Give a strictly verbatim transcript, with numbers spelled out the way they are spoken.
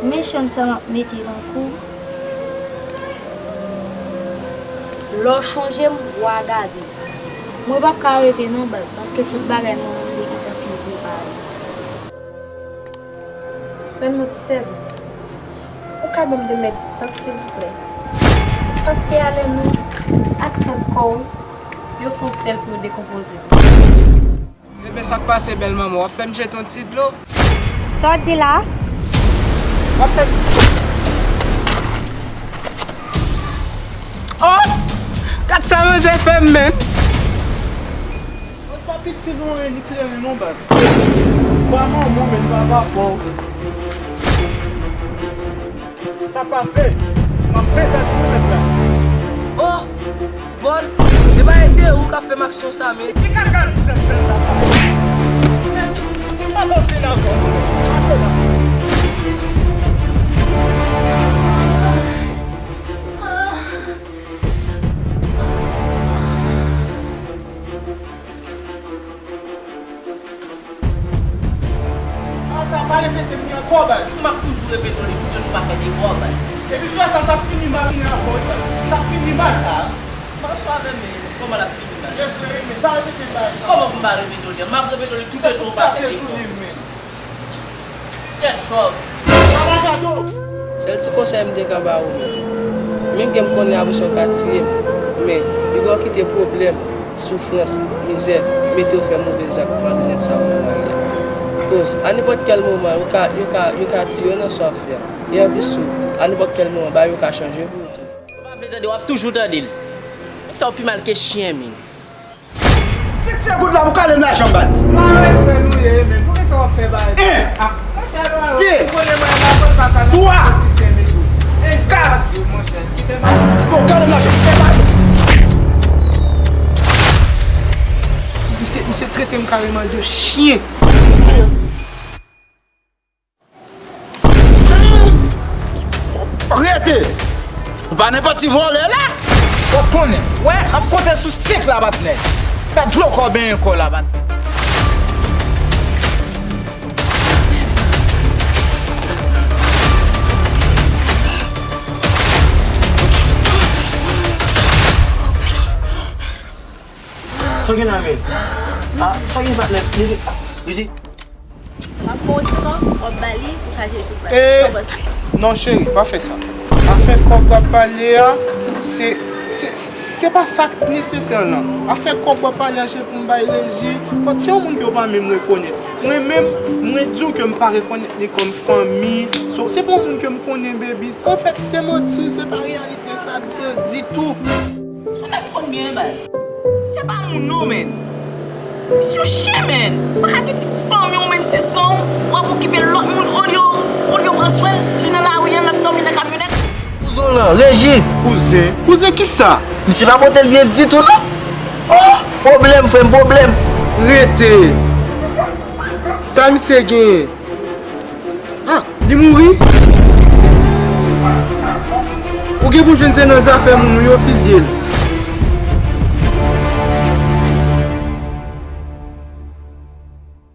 Men chenn sa m ap mete nan kou. Lè w chonje m, w a gade. Mwen p ap ka rete non baz, paske tout bagay mwen menm li gentan fin prepare. Rann mwen ti sèvis. Ou ka ban m de mèt distans, silvouplè? Paske alen nou ak sant kò w, yo fè yon sèl pou yo dekonpoze. Ebyen, sa k pase, bèl manman? W ap fè m jete yon ti dlo? Sa w di la? W ap fè m... Oh! Gad sa manzè fè m, menn! Baz, pa piti non, e ni kleren non, baz. Pa manman, menn, pa papa w. Sa pase? M ap fè tèt ou, mèt la. Oh! Bòl, e pa ete ou k ap fè m aksyon sa, men. Ki kaka misye ap fè la? Pa konfin ankò, pase la. Ah, sa pa repete m li ankò, baz. M ap toujou repete w li, tout jan nou pa fè devwa, baz. Epi swa sa, sa fini mal, m gen ankò, baz. Sa fini mal. Ah, m pa swa avè men, kòman l ap fini mal? E vre, men pa repete m bagay sa. Kòman pou m pa repete w li? M ap repete w li tout jan nou pa fè devwa. Tèt chòv. Sèl ti konsèy m te ka ba ou menm, menm ke m konnen apre sa w ka tiye m, men piga w kite pwoblèm, soufrans, mizè mete w fè move zak malonèt sa yo nan lari a. Koz a nenpòt kèl moman yo ka, yo ka, yo ka tiye w nan sa w ap fè a. E anplis tou, a nenpòt kèl moman bagay yo ka chanje pou ou tou. Ou pa vle tande, w ap toujou tande l. Nèg sa yo pi mal ke chyen, men. Sèk sèk goud la pou kale m lajan, baz. Mare frè nou ye, men. Poukisa w ap fè bagay sa? En. Ah, monchè, nou, de. Ou konnen mwen, m pa konn pa kale. Twa. Politisyen, men tou. En, kat. Monchè, kite m. Bon, kale m lajan. Fè bagay. Misye, misye trete m kareman de chyen. Rete! Ou pa nenpòt ti vòlè la! Ou konnen, wè, m ap konte sou senk la, patnè. Fè dlo kò benyen kò la, patnè. Sa w gen la, men? Ah, sa w gen, patnè? Rezi, Rezi. M ap pran yon ti tan, w ap ba li pou ka jere tout bagay. Eh, sa w panse? Non, cheri, pa fè sa. Afè kòb w ap pale a, se, se, se pa sa k nesesè lan. Afè kòb w ap pale a, se pou m bay Rezi. Bon, se yon moun ke w pa menm rekonèt. Mwen menm, mwen di w ke m pa rekonèt li kòm fanmi. So, se pa yon moun ke m konnen, baby. Anfèt, se manti, se pa reyalite sa ap di ditou. Se yon nèg konn byen, baz. Misye pa moun non, menn. Misye yon chen, menn. Ou pa ka gen ti fanmi w, menn, ti san w, w ap okipe lòt moun olye, olye w pran swen l, li nan lari a, l ap dòmi nan kamyonèt. Kouzen w lan, Regi. Kouzen? Kouzen kisa? Misye pa pote l byen ditou, non. Oh, pwoblèm, frè m, pwoblèm. Rete. Sa misye genyen? Ah, li mouri? Ou gen pou jwenn se nan zafè moun wi yo fizye l.